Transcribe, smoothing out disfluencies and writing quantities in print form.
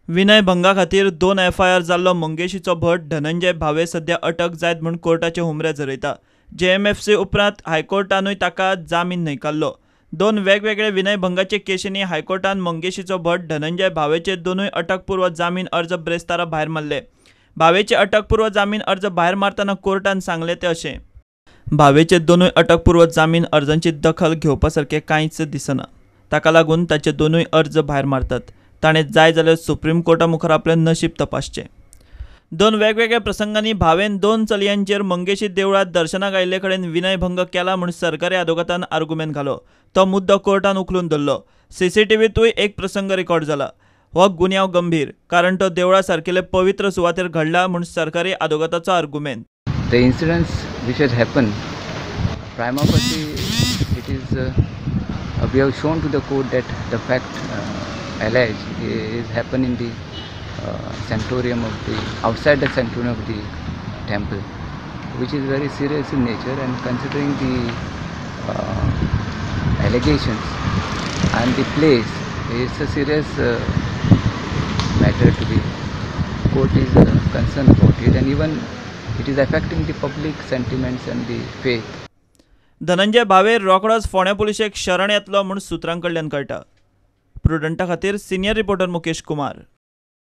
विनय भंगा खातीर 2 एफआयआर जाल्लो मंगेशीचो भट धनंजय भावे सध्या अटक जायत म्हूण कोर्टाचे हुमरे झरयता. जेएमएफसी उपरांत हायकोर्टानूय ताका जामीन न्हयकारलो. 2 वेगवेगळे विनय भंगाचे केशींनी हायकोर्टान मंगेशीचो भट धनंजय भावेचे दोनूय अटकपूर्व जामीन अर्ज ब्रेस्तारा भायर मारले. भावेचे अटकपूर्व जामीन अर्ज भायर मारतना कोर्टान सांगले ते अशें, भावेचे दोनूय अटकपूर्व जामीन अर्जांची दखल घेवपा सारकें कांयच दिसना, ताका लागून ताचे दोनूय अर्ज भायर मारतात. ताणें जाय जाल्यार सुप्रीम कोर्टा मुखार आपलें नशीब तपासचें. 2 वेगवेगळ्या प्रसंगांनी भावेन 2 चलयांचेर मंगेशी देवळांत दर्शनाक आयिल्ले कडेन विनयभंग केला म्हूण सरकारी आदवोगादान आर्गुमेंत घालो. तो मुद्दो कोर्टान उखलून धरलो. सीसीटीव्हीतूय एक प्रसंग रेकॉर्ड जाला. हो गुन्यांव गंभीर, कारण तो देवळा सारकेले पवित्र सुवातेर घडला म्हूण सरकारी आदवोगादाचो आर्गुमेंत. The incidents which has happened, prima facie it is we have shown to the court that the fact alleged is happened in the sanctorium of the outside the sanctorium of the temple, which is very serious in nature, and considering the allegations and the place, it's a serious matter to be. Court is concerned about it, and even it is affecting the public sentiments and the faith. Dhananjay Bhave रोखडोच फोंड्या पुलिशेक शरण येतलो म्हूण सुत्रां कडल्यान कळटा. प्रुडंटा खातीर senior reporter Mukesh Kumar.